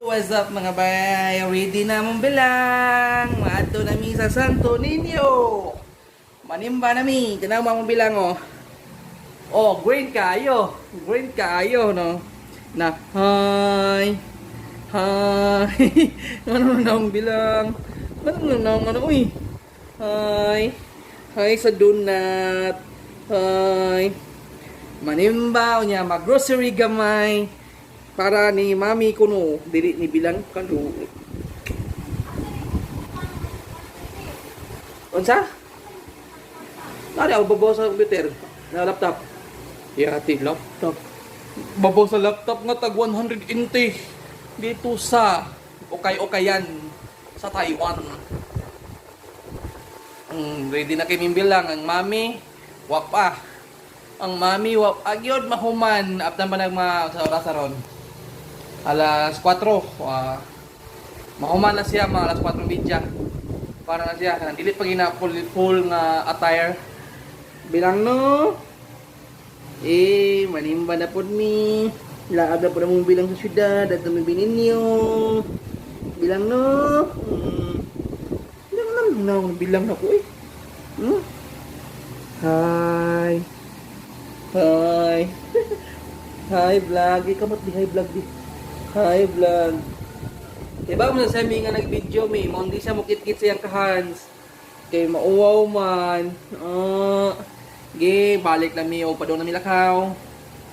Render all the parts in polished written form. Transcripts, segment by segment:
What's up, mga bay? Ready na mong bilang. Maadto na mi sa Santo Niño. Manimba na mi. Tanaw mong bilang, oh. Oh, green kayo. Green kayo, no? Na, hi. Hi. Ano na ang bilang? Ano na ang ano, uy? Hi. Hi sa donut. Hi. Manimba, unya mag-grocery gamay para ni mami kuno dili ni bilang kanu. Unsa? Nari ako babaw sa computer na laptop. Yati laptop. Babaw sa laptop nga tag 180 dito sa Okay-okayan sa Taiwan. Ready na kay bilang ang mami, wap pa. Ang mami wap agyod mahuman after pa nagma sa oras ron. Alas 4. Mahuman na siya mga alas 4:30. Para na siya kanang dili pa gina full, full nga attire. Bilang, no? Eh, manimba na pod mi. Laab na pod among bilang sa syudad at mi bininyo. Bilang, no? Bilang lang na bilang na ko eh. Hi. Hi. Hi vlog. Ikaw ba't di hi vlog di? Hi vlog. Diba mo sa nga nag-video mi, mo hindi siya mukit-kit sa iyang kahans. Kay mauwaw man. Ah, ge balik na mi o padong na mi lakaw.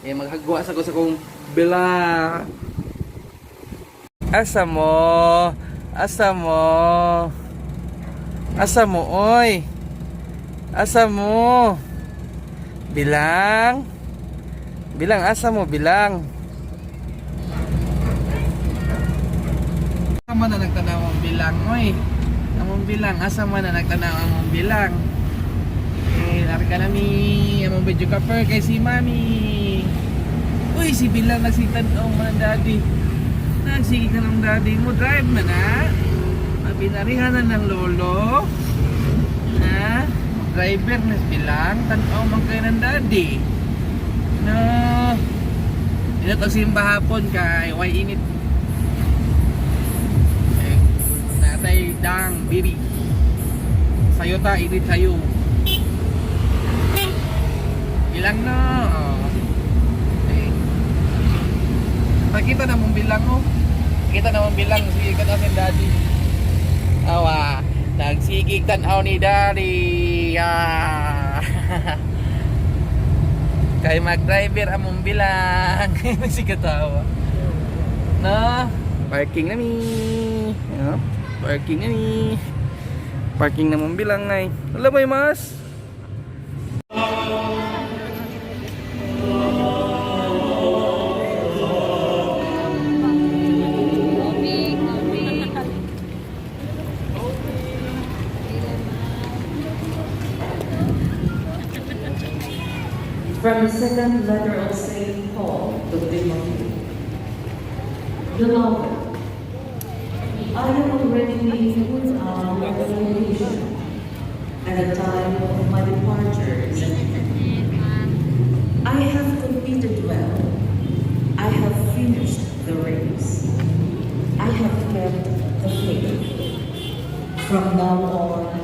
Eh maghagwa sa ko sa kong bila. Asa mo? Asa mo? Asa mo, oy? Asa mo? Bilang? Bilang, asa mo, bilang? Asa man na nagtanaw ang bilang, oy? Among bilang, asa man na nagtanaw ang bilang? Eh, larga na mi, among video cover kay si Mami. Uy, si Bilang nagsitan-aw man daddy. Nagsige ka ng daddy mo, drive na na. Mabinarihan na ng lolo. Ha? Driver na si Bilang, tanaw man kayo ng daddy. No. Inat ang simba hapon kay why init. Eh, natay dang baby. Sayo ta, init sayo. Bilang, no. Oh. Eh. Pakita na mong bilang, oh. Kita na mong bilang sige ka na si daddy. Awa, nagsigig tan-aw ni daddy. Ah. Kay mag-driver among bilang. Nagsigatawa. No, parking na mi. No, parking na mi. Parking na mong bilang ay. Wala ba yung mas? Tubig, tubig. From the second letter of St. Paul to Timothy. Beloved, I am already being put out of commission, and the time of my departure is at hand. I have competed well. I have finished the race. I have kept the faith. From now on,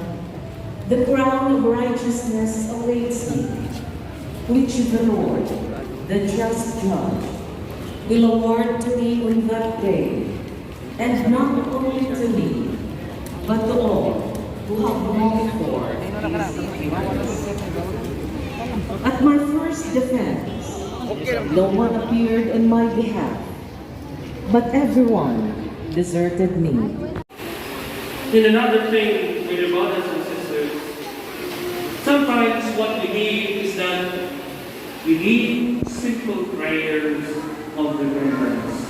the crown of righteousness awaits me, which the Lord, the just judge, will award to me on that day, and not only to me, but to all who have longed for his appearance. At my first defense, no one appeared on my behalf, but everyone deserted me. In another thing, my dear brothers and sisters, sometimes what we need is that we need simple prayers of remembrance.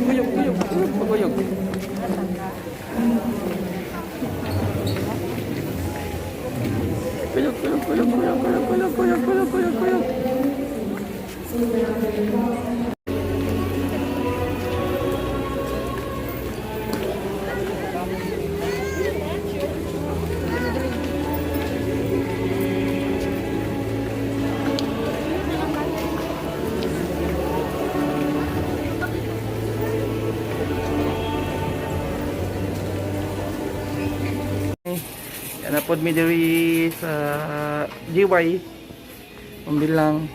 Kuyog, kuyog, kuyog, kuyog. Kuyog, kuyog, kuyog, kuyog, kuyog, kuyog, kuyog, kuyog, kuyog, kuyog. Napod mi diri sa GY. Pambilang.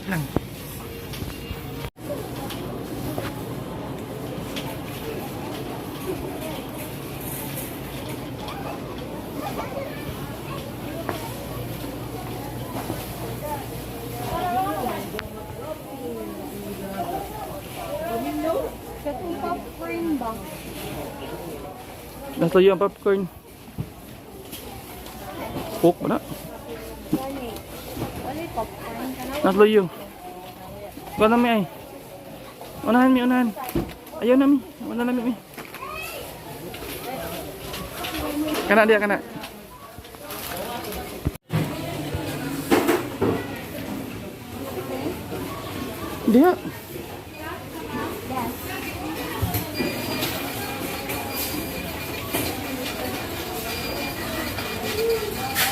Lang. Katong popcorn ba? Nasa iyo ang popcorn. Coke ba na? Gani. Wala yung popcorn ka na. Nasa iyo. Kuha na mi ay. Unahan mi, unahan. Ayaw na mi. Wala na mi. Mi. Kana diya, kana. Diya. Yes.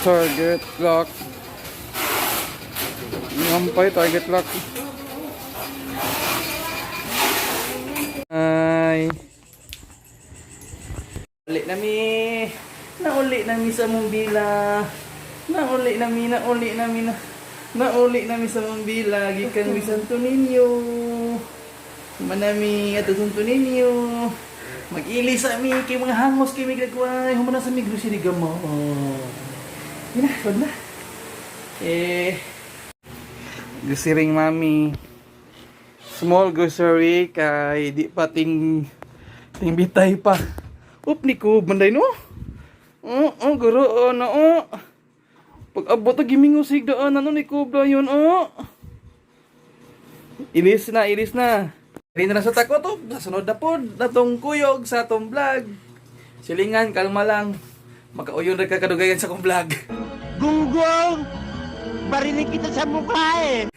Target lock. Ngampay, target lock. Ay. Uli nami. Nauli nami sa Mumbila. Nauli nami, nauli nami na. Nauli nami sa Mumbila gikan mi Santo Niño. Manami ato Santo Niño. Mag-ili sa mi kay mga hangos kay mi gagway. Humana sa mi grocery gamo. Yun na, wag na. Eh, grocery mami. Small grocery kay di pa ting ting bitay pa. Up ni ko banday no. Oo, oh, guro oh, no. Oh. Pag abot og gimingusig daan ano ni ko yun oh. Ilis na, ilis na. Rin na sa tako to, sa sunod na pod, natong kuyog sa atong vlog. Silingan, kalma lang. Makauyon ra ka kadugayan sa akong vlog. Gunggong! Barinig kita sa mukha eh!